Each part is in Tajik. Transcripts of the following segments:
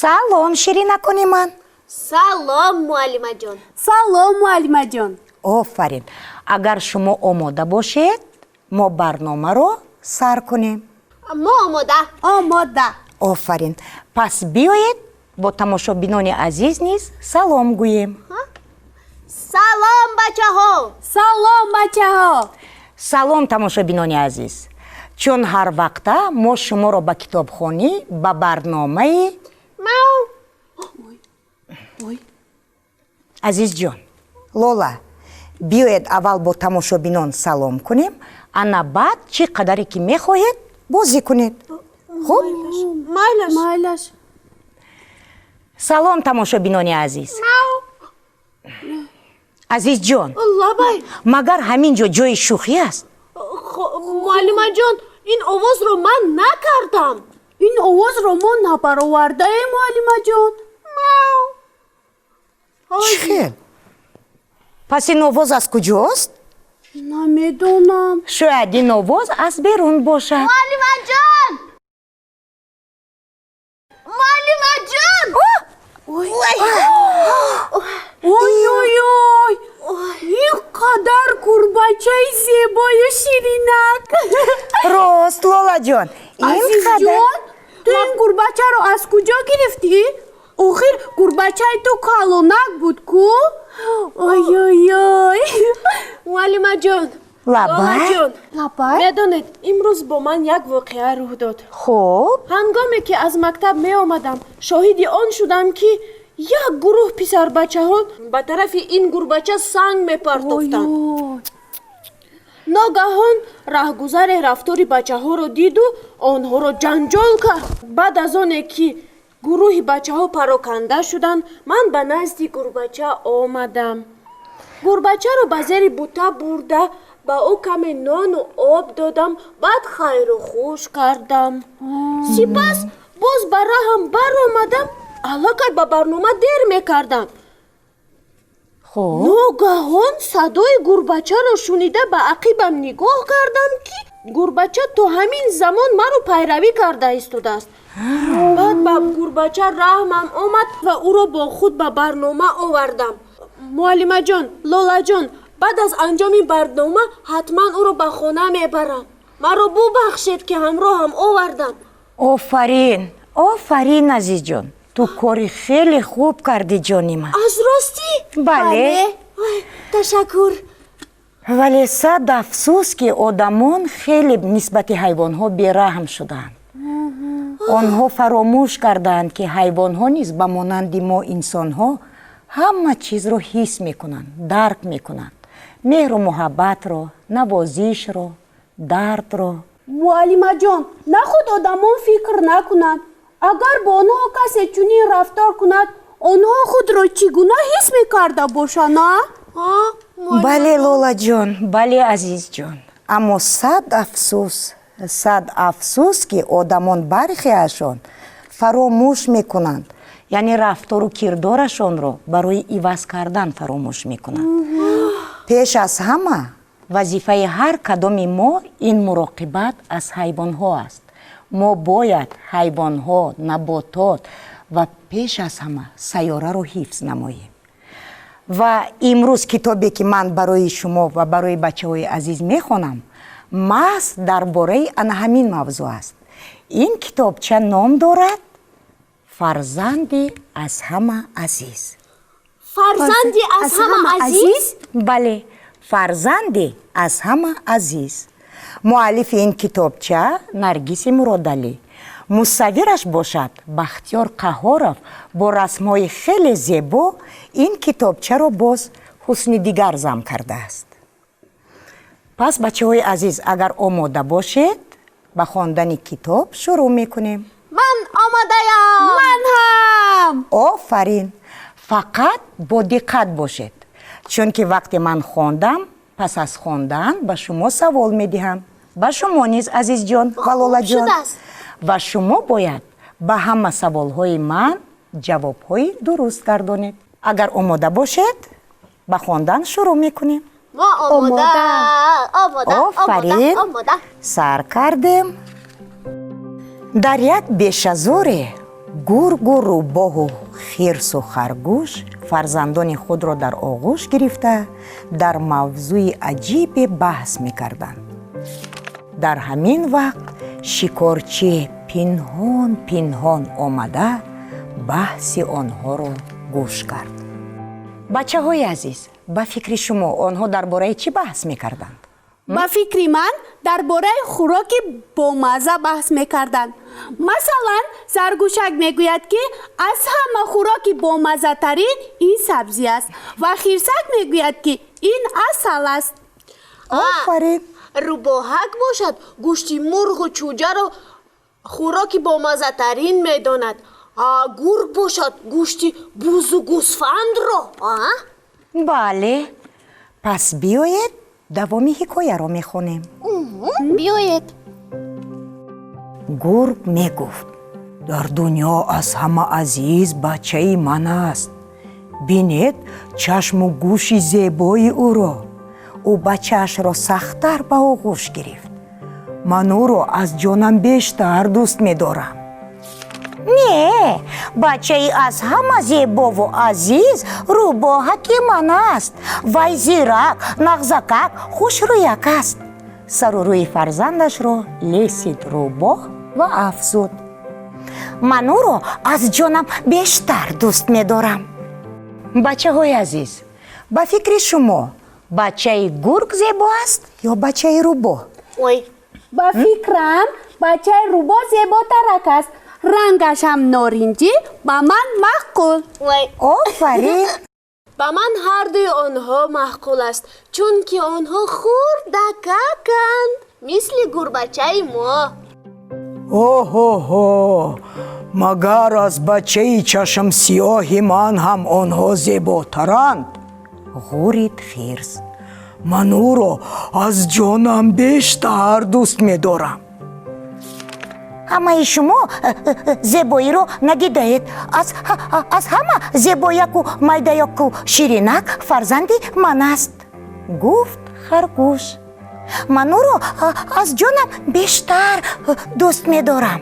Салом, ширинакони ман. Салом, муаллимаҷон. Салом, муаллимаҷон. Офарин! Агар шумо омода бошед, мо барномаро сар кунем. Мо омода. Омода. Офарин! Пас биёед, бо тамошобинони азиз низ салом гӯем. Салом, бачаҳо. Салом, бачаҳо. Салом, тамошобинони азиз! Чун ҳар вақта, мо шуморо ба китобхонӣ, ба барномаи Мяу. Ой. Азизҷон, Лола, биёед, аввал бо тамошобинон салом кунем, ана баъд чӣ қадаре ки мехоҳед, бозӣ кунед. Хуб? Майлаш. Майлаш. Салом, тамошобинони азиз! Мяу. Азизҷон! Лабай. Магар ҳамин ҷо ҷои шӯхӣ аст? Муаллимаҷон, ин овозро ман накардам. Ин овозро мо набаровардаем, муаллимаҷон. Мяу. Чӣ хел? Пас ин овоз аз куҷост? Намедонам. Шояд ин овоз аз берун бошад. Муаллимаҷон, муаллимаҷон! Ой, ой, ой, ин қадар гурбачаи зебою ширинак! Рост, Лолаҷон, ин қадар Азизҷон, ту ин гурбачаро аз куҷо гирифтӣ? Охир гурбачаи ту калонак буд ку. Ой, ой, ой! Муаллимаҷон! Лабай. Лолаҷон! Лабай. Медонед, имрӯз бо ман як воқеа рӯй дод. Хуб. Ҳангоме ки аз мактаб меомадам, шоҳиди он шудам, ки як гурӯҳ писарбачаҳо ба тарафи ин гурбача санг мепартофтанд. Ой. Ногаҳон раҳгузаре рафтори бачаҳоро диду онҳоро ҷанҷол кард. Баъд аз оне ки гурӯҳи бачаҳо пароканда шуданд, ман ба назди гурбача омадам. Гурбачаро ба зери бута бурда, ба ӯ каме нону об додам, баъд хайру хуш кардам. Сипас боз ба раҳам баромадам. Аллакай ба барнома дер мекардам. Хуб. Ногаҳон садои гурбачаро шунида, ба ақибам нигоҳ кардам, ки гурбача то ҳамин замон маро пайравӣ карда истодааст. Баъд ба гурбача раҳмам омад ва ӯро бо худ ба барнома овардам. Муаллимаҷон, Лолаҷон, баъд аз анҷоми барнома ҳатман ӯро ба хона мебарам. Маро бубахшед, ки ҳамроҳам овардам. Офарин, офарин, азизҷон! Ту кори хеле хуб кардӣ, ҷони ман. Аз ростӣ? Бале. Ой, ташаккур. Вале сад афсӯс, ки одамон хеле нисбати ҳайвонҳо бераҳм шудаанд. Онҳо фаромӯш кардаанд, ки ҳайвонҳо низ ба монанди мо инсонҳо ҳама чизро ҳис мекунанд, дарк мекунанд: меҳру муҳаббатро, навозишро, дардро. Муаллимаҷон, нахуд одамон фикр накунанд. Агар бо онҳо касе чунин рафтор кунад, онҳо худро чӣ гуна ҳис мекарда бошанд, а? Бале, Лолаҷон, бале, азизҷон. Аммо сад афсӯс, сад афсӯс, ки одамон, бархеашон фаромӯш мекунанд, яъне рафтору кирдорашонро барои иваз кардан фаромӯш мекунанд. Пеш аз ҳама, вазифаи ҳар кадоми мо ин муроқибат аз ҳайвонҳо аст. Мо бояд ҳайвонҳо, наботот ва пеш аз ҳама сайёраро ҳифз намоем. Ва имрӯз китобе, ки ман барои шумо ва барои бачаҳои азиз мехонам, маҳз дар бораи ана ҳамин мавзӯъ аст. Ин китобча ном дорад «Фарзанди аз ҳама азиз». «Фарзанди аз ҳама азиз»? Бале, «Фарзанди аз ҳама азиз». Муаллифи ин китобча Наргиси Муродалӣ, мусаввираш бошад Бахтиёр Қаҳоров. Бо расмҳои хеле зебо ин китобчаро боз ҳусни дигар зам кардааст. Пас, бачаҳои азиз, агар омода бошед, ба хондани китоб шурӯъ мекунем. Ман омодаям. Ман ҳам. Офарин! Фақат бо диққат бошед, чунки вақте ман хондам, пас аз хондан ба шумо савол медиҳам, ба шумо низ, Азизҷон ва Лолаҷон. Шудааст. Ва шумо бояд ба ҳама саволҳои ман ҷавобҳои дуруст гардонед. Агар омода бошед, ба хондан шурӯъ мекунем. Мо омода, омода. Офарин. Омода, омода. Сар кардем. Дар як бешазоре Гургу рӯбоҳу хирсу харгӯш фарзандони худро дар оғӯш гирифта, дар мавзӯи аҷибе баҳс мекарданд. Дар ҳамин вақт шикорчӣ пинҳон пинҳон омада, баҳси онҳоро гӯш кард. Бачаҳои азиз, ба фикри шумо, онҳо дар бораи чӣ баҳс мекарданд? Ба фикри ман, дар бораи хӯроки бомазза баҳс мекарданд. Масалан, заргӯшак мегӯяд, ки аз ҳама хӯроки бомаззатарин ин сабзӣ аст, ва хирсак мегӯяд, ки ин асал аст. Офарин! Рӯбоҳак бошад, гӯшти мурғу чӯҷаро хӯроки бомаззатарин медонад. Гург бошад, гӯшти бузу гӯсфандро. Бале, пас биёед, давоми ҳикояро мехонем. Биёед. Гург мегуфт: «Дар дунё аз ҳама азиз бачаи ман аст. Бинед чашму гӯши зебои ӯро». Ӯ бачаашро сахттар ба оғӯш гирифт. «Ман ӯро аз ҷонам бештар дӯст медорам». «Не, бачаи аз ҳама зебову азиз рӯбоҳаки ман аст. Вай зирак, нағзакак, хушрӯяк аст», сару рӯи фарзандашро лесид рӯбоҳ ва афзуд: «Ман ӯро аз ҷонам бештар дӯст медорам». Бачаҳои азиз, ба фикри шумо, бачаи гург зебо аст ё бачаи рӯбоҳ? Ой. Ба фикрам, бачаи рӯбоҳ зеботарак аст. Рангаш ҳам норинҷӣ, ба ман маъқул. Ой. Офарин! Ба ман ҳардуи онҳо маъқул аст, чунки онҳо хурдакаканд, мисли гурбачаи мо. Оҳоҳо, магар аз бачаи чашмсиёҳи ман ҳам онҳо зеботаранд, ғурид хирс. «Ман ӯро аз ҷонам бештар дӯст медорам». «Ҳамаи шумо зебоиро надидаед. Аз ҳама зебояку майдаяку ширинак фарзанди ман аст», гуфт харгӯш. «Ман ӯро аз ҷонам бештар дӯст медорам».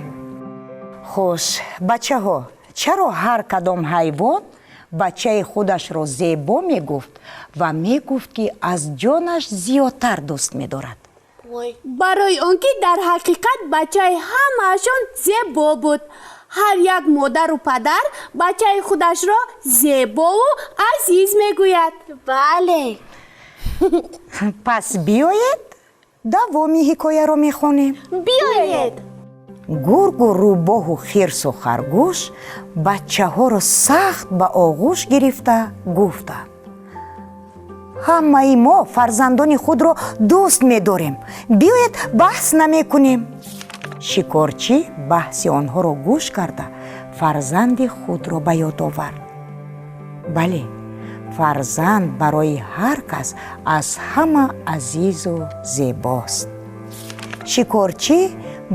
Хуш, бачаҳо, чаро ҳар кадом ҳайвон бачаи худашро зебо мегуфт ва мегуфт, ки аз ҷонаш зиёдтар дӯст медорад? Ой. Барои он ки дар ҳақиқат бачаи ҳамаашон зебо буд. Ҳар як модару падар бачаи худашро зебову азиз мегӯяд. Бале. Пас биёед, давоми ҳикояро мехонем. Биёед. Гургу рӯбоҳу хирсу харгӯш бачаҳоро сахт ба оғӯш гирифта гуфтанд: «Ҳамаи мо фарзандони худро дӯст медорем. Биёед, баҳс намекунем». Шикорчӣ баҳси онҳоро гӯш карда, фарзанди худро ба ёд овард. Бале, фарзанд барои ҳар кас аз ҳама азизу зебост. Шикорчӣ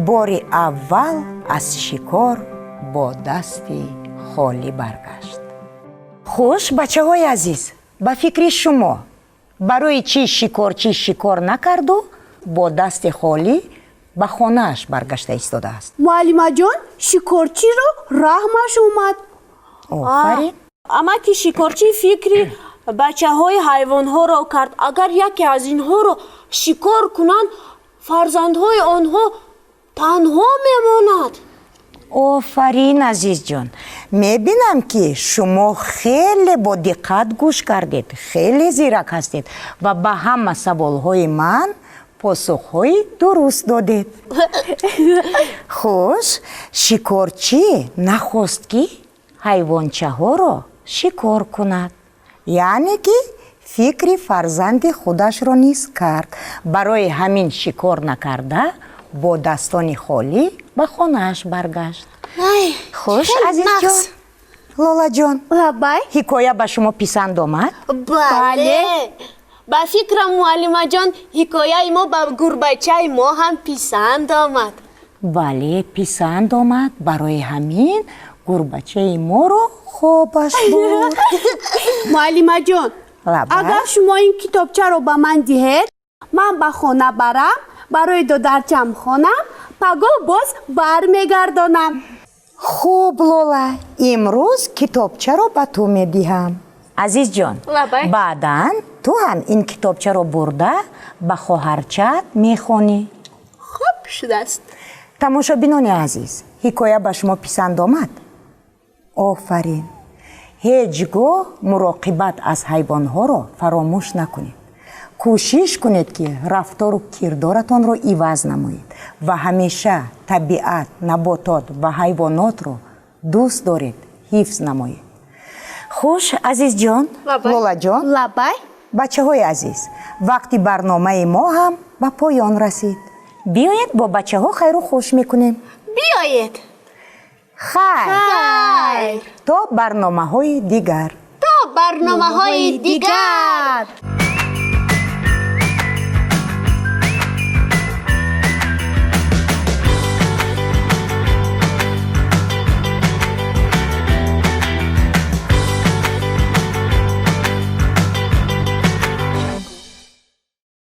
бори аввал аз шикор бо дасти холӣ баргашт. Хуш, бачаҳои азиз, ба фикри шумо, барои чӣ шикорчӣ шикор накарду бо дасти холӣ ба хонааш баргашта истодааст? Муаллимаҷон, шикорчиро раҳмаш омад. Офарин! Амаки шикорчӣ фикри бачаҳои ҳайвонҳоро кард. Агар яке аз инҳоро шикор кунанд, фарзандҳои онҳо танҳо мемонад. Офарин, азизҷон! Мебинам, ки шумо хеле бо диққат гӯш кардед, хеле зирак ҳастед ва ба ҳама саволҳои ман посухҳои дуруст додед. Хуш, шикорчӣ нахост, ки ҳайвончаҳоро шикор кунад, яъне ки фикри фарзанди худашро низ кард. Барои ҳамин шикор накарда, бо дастони холӣ ба хонааш баргашт. Хуш, азизҷон, Лолаҷон. Лаббай. Ҳикоя ба шумо писанд омад? Бале, ба фикрам, муаллимаҷон, ҳикояи мо ба гурбачаи мо ҳам писанд омад. Бале, писанд омад. Барои ҳамин гурбачаи моро хобаш бурд. Муаллимаҷон. Лаббай. Агар шумо ин китобчаро ба ман диҳед, ман ба хона барам, барои додарчам хонам, пагоҳ боз бармегардонам. Хуб, Лола, имрӯз китобчаро ба ту медиҳам. Азизҷон, Лабай. баъдан ту ҳам ин китобчаро бурда ба хоҳарчаат мехонӣ. Хуб шудааст. Тамошобинони азиз, ҳикоя ба шумо писанд омад? Офарин! Ҳеҷ гоҳ муроқибат аз ҳайвонҳоро фаромӯш накунед. Кӯшиш кунед, ки рафтору кирдоратонро иваз намоед ва ҳамеша табиат, наботот ва ҳайвонотро дӯст доред, ҳифз намоед. Хуш, Азизҷон. Лабай. Лолаҷон. Лабай. Бачаҳои азиз, вақти барномаи мо ҳам ба поён расид. Биёед, бо бачаҳо хайру хуш мекунем. Биёед. Хайр. Хайр. То барномаҳои дигар. То барномаҳои дигар.